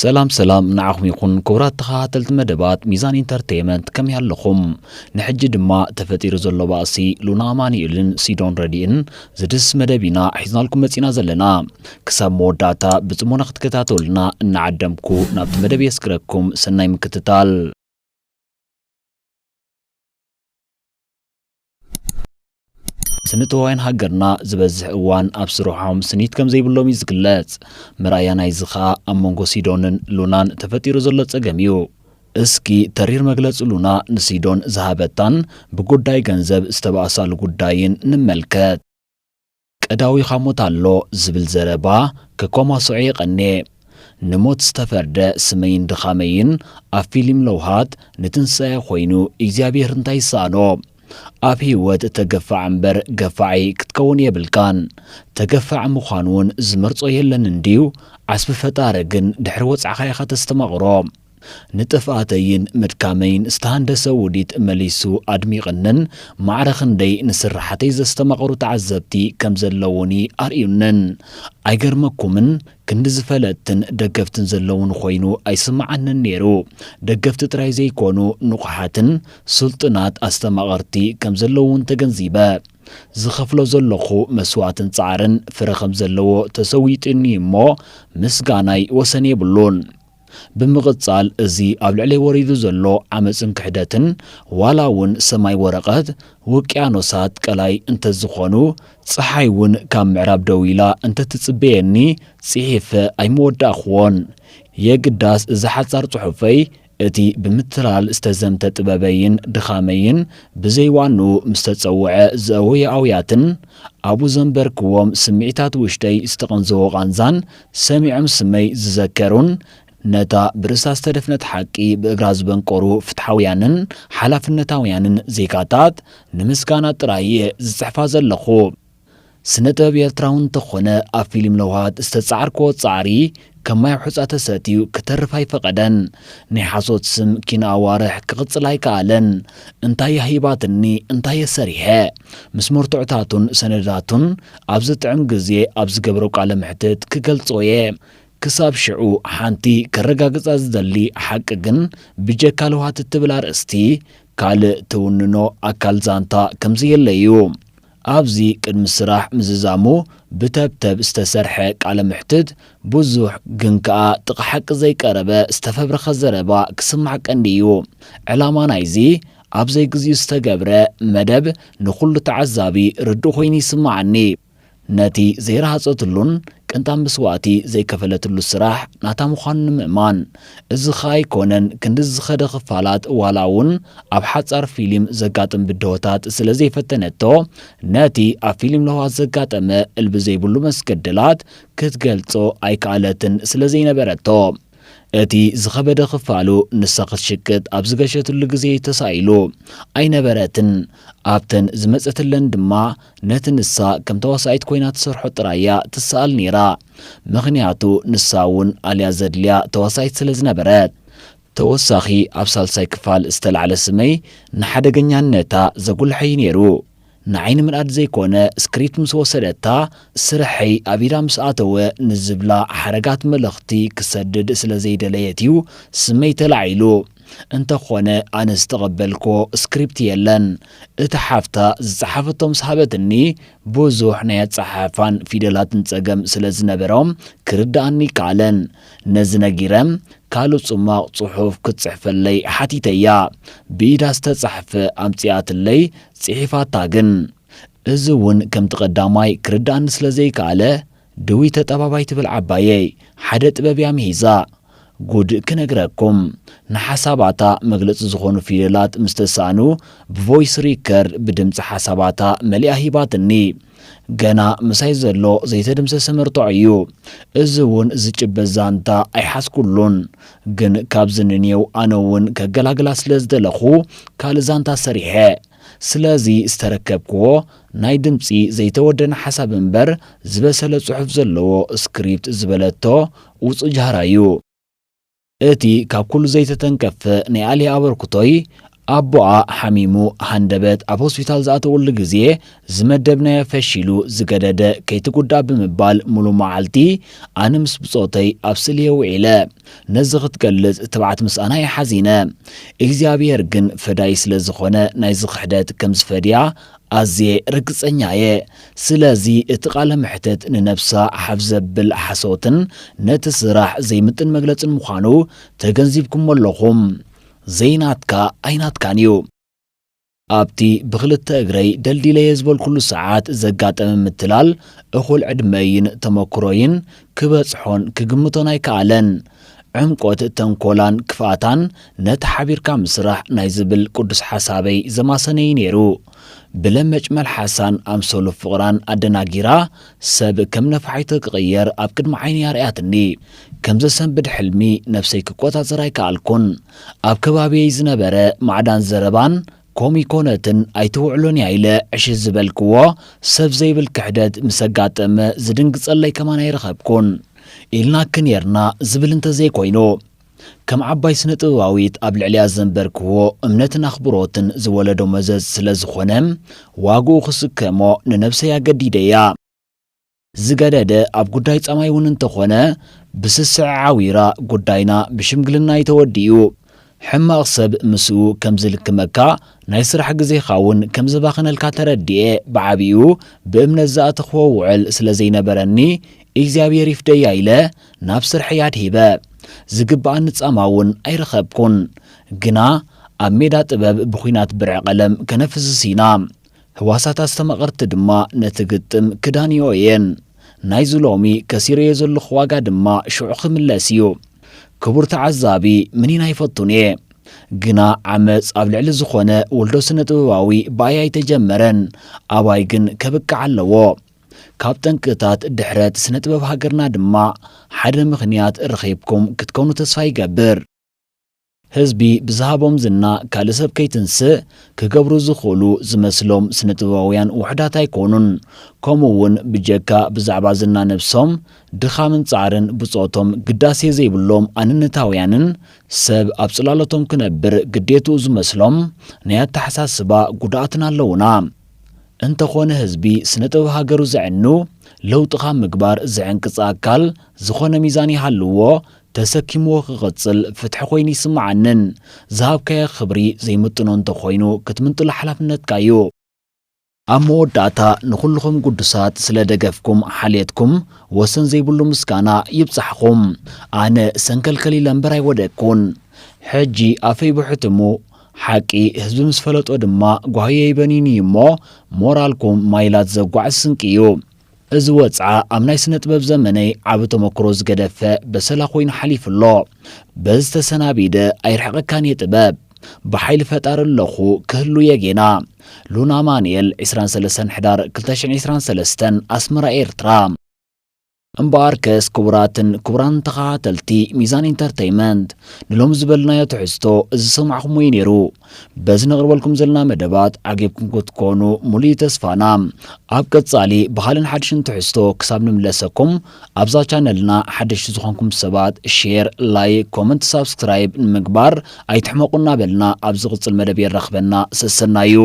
ሰላም ሰላም ንዓኹም ይኹን ክቡራት ተኸታተልቲ መደባት ሚዛን ኢንተርቴይመንት፣ ከመይ ኣለኹም? ንሕጂ ድማ ተፈጢሩ ዘሎ ባእሲ ሉና ኣማኑኤልን ሲዶን ረዲእን ዝድህስስ መደብ ኢና ሒዝናልኩም መጺና ዘለና። ክሳብ መወዳእታ ብጽሞና ክትከታተሉና እናዓደምኩ ናብቲ መደብ የስግረኩም። ሰናይ ምክትታል። ስነ ጥበባውያን ሃገርና ዝበዝሕ እዋን ኣብ ስርሖም ስኒት ከም ዘይብሎም እዩ ዝግለጽ። መርኣያ ናይዚ ኸኣ ኣብ መንጎ ሲዶንን ሉናን ተፈጢሩ ዘሎ ጸገም እዩ። እስኪ ተሪር መግለጺ ሉና ንሲዶን ዝሃበታን ብጉዳይ ገንዘብ ዝተባእሳሉ ጉዳይን ንመልከት። ቀዳዊኻ ሞት ኣሎ ዝብል ዘረባ ከኮማስዖ የቐንየ። ንሞት ዝተፈርደ ስመይን ድኻመይን ኣብ ፊልም ለውሃት ንትንሳኤ ኮይኑ እግዚኣብሔር እንታይ ይሰኣኖ? ኣብ ህይወት ተገፋዕ እምበር ገፋዒ ክትከውን የብልካን። ተገፋዕ ምዃን እውን ዝመርጾ የለን እንድዩ። ዓስቢ ፈጣሪ ግን ድሕሪ ወጻዕኻ ኢኻ ተስተማቕሮ። ንጥፍኣተይን ምድካመይን ዝተሃንደሰ ውዲት መሊሱ ኣድሚቕንን ማዕረ ክንደይ ንስርሓተይ ዘስተማቕሩ ተዓዘብቲ ከም ዘለዉኒ ኣርእዩንን። ኣይገርመኩምን? ክንዲ ዝፈለጥትን ደገፍትን ዘለዉን ኮይኑ ኣይስምዓንን ነይሩ። ደገፍቲ ጥራይ ዘይኮኑ ንቑሓትን ስልጡናት ኣስተማቐርቲ ከም ዘለዉ እውን ተገንዚበ። ዝኸፍሎ ዘለኹ መስዋእትን ጻዕርን ፍረ ከም ዘለዎ ተሰዊጡኒ እሞ ምስጋናይ ወሰን የብሉን። ብምቕጻል እዚ ኣብ ልዕለይ ወሪዱ ዘሎ ዓመጽን ክሕደትን ዋላ እውን ሰማይ ወረቐት ውቅያኖሳት ቀላይ እንተዝኾኑ፣ ጸሓይ እውን ካብ ምዕራብ ደው ኢላ እንተትጽበየኒ ጽሒፈ ኣይምወዳእኽዎን። የግዳስ እዚ ሓጻር ጽሑፈይ እቲ ብምትላል ዝተዘምተ ጥበበይን ድኻመይን ብዘይዋንኡ ምስ ተጸውዐ ዘእወየ ኣውያትን ኣብኡ ዘንበርክዎም ስምዒታት ውሽጠይ ዝተቐንዘዎ ቃንዛን ሰሚዖም ስመይ ዝዘከሩን ነታ ብርእሳ ዝተደፍነት ሓቂ ብእግራ ዝበንቆሩ ፍትሓውያንን ሓላፍነታውያንን ዜጋታት ንምስጋና ጥራይ እየ ዝጽሕፋ ዘለኹ። ስነ ጥበብ ኤርትራዊ እንተኾነ ኣብ ፊልም ለውሃት ዝተጻዕርክዎ ጻዕሪ ከም ማይ ኣብ ሑጻ ተሰትዩ ክተርፍ ኣይፈቐደን። ናይ ሓሶት ስም ኪኖ ኣዋርሕ ክቕጽል ኣይከኣለን። እንታይ እያ ሂባትኒ? እንታይ እየ ሰሪሐ? ምስ መርትዖታቱን ሰነዳቱን ኣብ ዝጥዕም ግዜ ኣብ ዝገብሮ ቃለ መሕትት ክገልጾ እየ። ክሳብ ሽዑ ሓንቲ ከረጋግጻ ዝደሊ ሓቂ ግን ብጀካ ለውሃት እትብል ኣርእስቲ ካልእ ትውንኖ ኣካል ዛንታ ከምዘየለ እዩ። ኣብዚ ቅድሚ ስራሕ ምዝዛሙ ብተብተብ ዝተሰርሐ ቃለ መሕትት ብዙሕ ግን ከኣ ጥቓ ሓቂ ዘይቀረበ ዝተፈብረኸ ዘረባ ክስማዕ ቀንዲ እዩ። ዕላማ ናይዚ ኣብ ዘይግዚኡ ዝተገብረ መደብ ንኹሉ ተዓዛቢ ርዱእ ኮይኑ ይስምዓኒ። ነቲ ዘይረሃጸትሉን ቅንጣብ መስዋእቲ ዘይከፈለትሉ ስራሕ ናታ ምዃኑ ንምእማን። እዚ ኸኣ ኣይኮነን ክንዲ ዝኸደ ክፋላት ዋላ እውን ኣብ ሓጻር ፊልም ዘጋጥም ብድሆታት ስለ ዘይፈተነቶ ነቲ ኣብ ፊልም ለውሃት ዘጋጠመ እልቢ ዘይብሉ መስገደላት ክትገልጾ ኣይከኣለትን ስለ ዘይነበረቶ። እቲ ዝኸበደ ክፋሉ ንሳ ክትሽቅጥ ኣብ ዝገሸትሉ ግዜ እዩ ተሳኢሉ። ኣይነበረትን። ኣብተን ዝመጸትለን ድማ ነቲ ንሳ ከም ተዋሳኢት ኮይና ትሰርሖ ጥራይ እያ ትሰኣል ነይራ። ምኽንያቱ ንሳ እውን ኣልያ ዘድልያ ተዋሳኢት ስለ ዝነበረት። ተወሳኺ ኣብ ሳልሳይ ክፋል ዝተላዕለ ስመይ ንሓደገኛነታ ዘጉልሐ እዩ ነይሩ። ንዓይ ንምንኣድ ዘይኮነ ስክሪፕት ምስ ወሰደታ ስርሐይ ኣብ ኢዳ ምስ ኣተወ ንዝብላ ሓረጋት መልእኽቲ ክሰድድ ስለ ዘይደለየት እዩ ስመይ ተላዒሉ። እንተኾነ ኣነ ዝተቐበልክዎ ስክሪፕት የለን። እታ ሓፍታ ዝጸሓፈቶ ምስ ሃበትኒ ብዙሕ ናይ ኣጸሓሕፋን ፊደላትን ጸገም ስለ ዝነበሮም ክርድኣኒ ይከኣለን። ነዚ ነጊረ ካልእ ጽማቕ ጽሑፍ ክትጽሕፈለይ ሓቲተያ። ብኢዳ ዝተጻሕፈ ኣምጺኣትለይ ጽሒፋታ ግን። እዚ እውን ከምቲ ቀዳማይ ክርድኣኒ ስለ ዘይከኣለ ድዊ ተጠባባይ ትብል ዓባየይ ሓደ ጥበብ እያ ምሂዛ። ጉድ ክነግረኩም። ንሓሳባታ መግለጺ ዝኾኑ ፊደላት ምስ ተሳእኑ ብቮይስ ሪከርድ ብድምጺ ሓሳባታ መሊኣ ሂባትኒ። ገና ምሳይ ዘሎ ዘይተደምሰሰ መርትዖ እዩ። እዚ እውን ዝጭበጥ ዛንታ ኣይሓዝኩሉን። ግን ካብዚ ንኔው ኣነ እውን ከገላግላ ስለ ዝደለኹ ካልእ ዛንታ ሰሪሐ። ስለዚ ዝተረከብክዎ ናይ ድምጺ ዘይተወደነ ሓሳብ እምበር ዝበሰለ ጽሑፍ ዘለዎ ስክሪፕት ዝበለቶ ውጹእ ጃህራ እዩ። እቲ ካብ ኩሉ ዘይተተንከፈ ናይ ኣልያ ኣበርክቶይ ኣቦኣ ሓሚሙ ሃንደበት ኣብ ሆስፒታል ዝኣተወሉ ግዜ፣ ዝመደብናዮ ፈሺሉ ዝገደደ ከይትጉዳእ ብምባል፣ ሙሉ መዓልቲ ኣነ ምስ ብጾተይ ኣብ ስእሊ እየ ውዒለ። ነዚ ክትገልጽ ትብዓት ምስኣና እየ ሓዚነ። እግዚኣብሔር ግን ፈዳይ ስለ ዝኾነ፣ ናይዚ ክሕደት ከም ዝፈድያ ኣዝየ ርግጸኛ እየ። ስለዚ እቲ ቃለ መሕትት ንነብሳ ሓፍ ዘብል ሓሶትን ነቲ ስራሕ ዘይምጥን መግለጽን ምዃኑ ተገንዚብኩሞ ኣለኹም። ዘይናትካ ኣይናትካን እዩ። ኣብቲ ብኽልተ እግረይ ደልዲለየ ዝበልኩሉ ሰዓት ዘጋጠመ ምትላል፣ እኹል ዕድመይን ተመክሮይን ክበጽሖን ክግምቶን ኣይከኣለን። ዕምቆት ተንኮላን ክፍኣታን ነቲ ሓቢርካ ምስራሕ ናይ ዝብል ቅዱስ ሓሳበይ ዘማሰነዩ ነይሩ። ብለመጭ መልሓሳን ኣምሰሉ ፍቕራን ኣደናጊራ፣ ሰብ ከም ነፋሒቶ ክቕየር ኣብ ቅድሚ ዓይነይ ኣርኣያትኒ። ከም ዘሰንብድ ሕልሚ ነብሰይ ክቆጻጸር ኣይከኣልኩን። ኣብ ከባቢየይ ዝነበረ ማዕዳን ዘረባን፣ ኮም ይኮነትን ኣይትውዕሎን እያ ኢለ ዕሽ ዝበልክዎ፣ ሰብ ዘይብል ክሕደት ምስ ኣጋጠመ ዝድንግጸለይ ከማን ኣይረኸብኩን። ኢልናኪ ኔርና ዝብል እንተዘይኮይኑ፣ ከም ዓባይ ስነ ጥበባዊት ኣብ ልዕሊኣ ዘንበርክዎ እምነትን ኣኽብሮትን ዝወለዶ መዘዝ ስለ ዝኾነ፣ ዋግኡ ክስከሞ ንነብሰይ ኣገዲደያ። ዝገደደ ኣብ ጉዳይ ጻማይ እውን እንተኾነ፣ ብስስዐ ዓዊራ ጉዳይና ብሽምግልና እዩ ተወዲኡ። ሕማቕ ሰብ ምስኡ ከም ዝልክመካ፣ ናይ ስራሕ ግዜኻ እውን ከም ዝባኽነልካ ተረዲኤ፣ ብዓቢኡ ብእምነት ዝኣተኽዎ ውዕል ስለ ዘይነበረኒ፣ እግዚኣብሔር ይፍደያ ኢለ ናብ ስርሐይ ኣድሂበ። ዝግብኣኒ ጻማ እውን ኣይረኸብኩን። ግና ኣብ ሜዳ ጥበብ ብኹናት ብርዒ ቀለም ከነፍስስ ኢና። ህዋሳት ኣስተማቐርቲ ድማ ነቲ ግጥም ክዳንዮ እየን። ናይዚ ሎሚ ከሲረዮ ዘለኹ ዋጋ ድማ ሽዑ ክምለስ እዩ። ክቡር ተዓዛቢ፣ ምኒን ኣይፈቱን እየ። ግና ዓመጽ ኣብ ልዕሊ ዝኾነ ወልዶ ስነ ጥበባዊ ብኣይ ኣይተጀመረን። ኣባይ ግን ከብቅዕ ኣለዎ። ካብ ጠንቅታት ድሕረት ስነ ጥበብ ሃገርና ድማ ሓደ ምኽንያት ረኺብኩም ክትኮኑ ተስፋ ይገብር። ህዝቢ ብዝሃቦም ዝና ካልእ ሰብ ከይትንስእ ክገብሩ ዝኽእሉ ዝመስሎም ስነ ጥበባውያን ውሑዳት ኣይኮኑን። ከምኡ እውን ብጀካ ብዛዕባ ዝና ነብሶም፣ ድኻምን ጻዕርን ብጾቶም ግዳሴ ዘይብሎም ኣንነታውያንን፣ ሰብ ኣብ ጽላሎቶም ክነብር ግዴትኡ ዝመስሎም ናይ ኣተሓሳስባ ጉድኣትን ኣለዉና። እንተኾነ ህዝቢ ስነ ጥበብ ሃገሩ ዘዕኑ፣ ለውጢ ካብ ምግባር ዝዕንቅጽ ኣካል ዝኾነ ሚዛን ይሃልዎ፣ ተሰኪምዎ ክቕጽል ፍትሒ ኮይኑ ይስምዓንን። ዝሃብካዮ ክብሪ ዘይምጥኖ እንተኾይኑ ክትምንጥሎ ሓላፍነትካ እዩ። ኣብ መወዳእታ ንኹልኹም ግዱሳት ስለ ደገፍኩም ሓልየትኩም ወሰን ዘይብሉ ምስጋና ይብጻሕኹም። ኣነ ሰንከልከል ኢለ እምበር ኣይወደቅኩን። ሕጂ ኣፈይ ብሕትሙ ሓቂ ህዝቢ ምስ ፈለጦ ድማ ጓህየይ በኒኑ እዩ እሞ ሞራልኩም ማይላት ዘጓዕዝ ስንቂ እዩ። እዚ ወጽዓ ኣብ ናይ ስነ ጥበብ ዘመነይ ዓቢ ተመክሮ ዝገደፈ በሰላ ኮይኑ ሓሊፉ ኣሎ። በዚ ተሰናቢደ ኣይርሕቐካን እየ ጥበብ። ብሓይሊ ፈጣሪ ኣለኹ ክህሉ እየ ጌና። ሉና ኣማኑኤል፣ ዕስራን ሰለስተን ሕዳር ክልተ ሽሕን ዕስራን ሰለስተን፣ ኣስመራ፣ ኤርትራ። እምበኣርከስ ክቡራትን ክቡራን ተኸታተልቲ ሚዛን ኢንተርተይመንት፣ ንሎሚ ዝበልናዮ ትሕዝቶ እዚ ዝሰማዕኹምዎ እዩ ነይሩ። በዚ ነቕርበልኩም ዘለና መደባት ዓጊብኩም ክትኮኑ ሙሉእ እዩ ተስፋና። ኣብ ቀጻሊ ብኻልእን ሓድሽን ትሕዝቶ ክሳብ ንምለሰኩም፣ ኣብዛ ቻነልና ሓደሽቲ ዝኾንኩም ሰባት ሼር፣ ላይክ፣ ኮመንት፣ ሳብስክራይብ ንምግባር ኣይትሕመቑ እናበልና ኣብ ዝቕጽል መደብ የራኽበና። ሰሰናዩ።